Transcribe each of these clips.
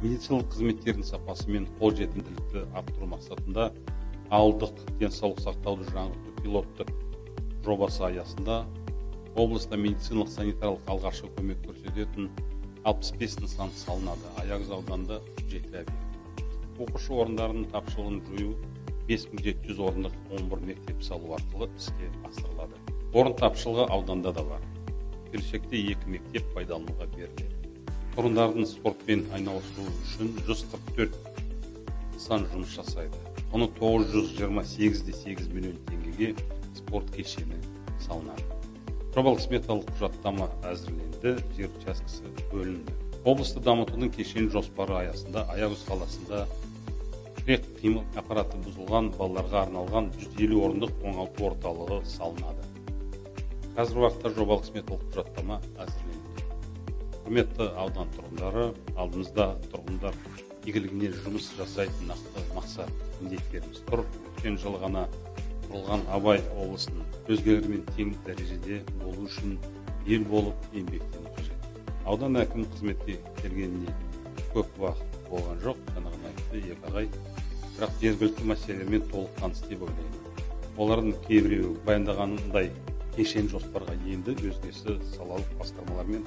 Медициналық қызметтердің сапасы мен қолжетімділікті арттыру мақсатында ауылдық денсаулық сақтауды жаңғырту пилоттық жобасы аясында облыста медициналық санитарлық алғашқы көмек көрсететін 65 нысан салынады. Аягөз ауданында 7 объект. Оқушы орындарының тапшылығын жою 5700 орындық 11 мектеп салу арқылы іске асырылады. Орын тапшылығы ауданда да бар. Келешекте 2 мектеп пайдалануға беріледі. Тұрғындардың спортпен айналысуы үшін 144 нысан жұмыс жасайды. Құны 928,8 миллион теңгеге спорт кешені салынады. Жобалық сметалық құжаттама әзірленді, жер учаскесі бөлінді. Облысты дамытудың кешенді жоспары аясында Аягөз қаласында тірек қимыл аппараты бұзылған балаларға арналған 150 орындық оңалту орталығы салынады. Қазіргі уақытта жобалық сметалық құжаттама әзірленуде. Құрметті аудан тұрғындары, алдымызда тұрғындар игілігіне жұмыс жасайтын нақты мақсат міндеттеріміз тұр. Өткен жылы ғана құрылған Абай облысының өзгелермен тең дәрежеде болу үшін ел болып еңбектену қажет. Аудан әкімі қызметке келгеніне көп уақыт болған жоқ, жаңа ғана айтты екі ағай, бірақ жергілікті мәселелермен толық таныс деп ойлаймын. Олардың кейбіреуі баяндағанындай кешен жоспарға енді, өзгесі салалық басқармалармен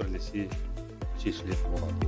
бірлесе шешілетін болады.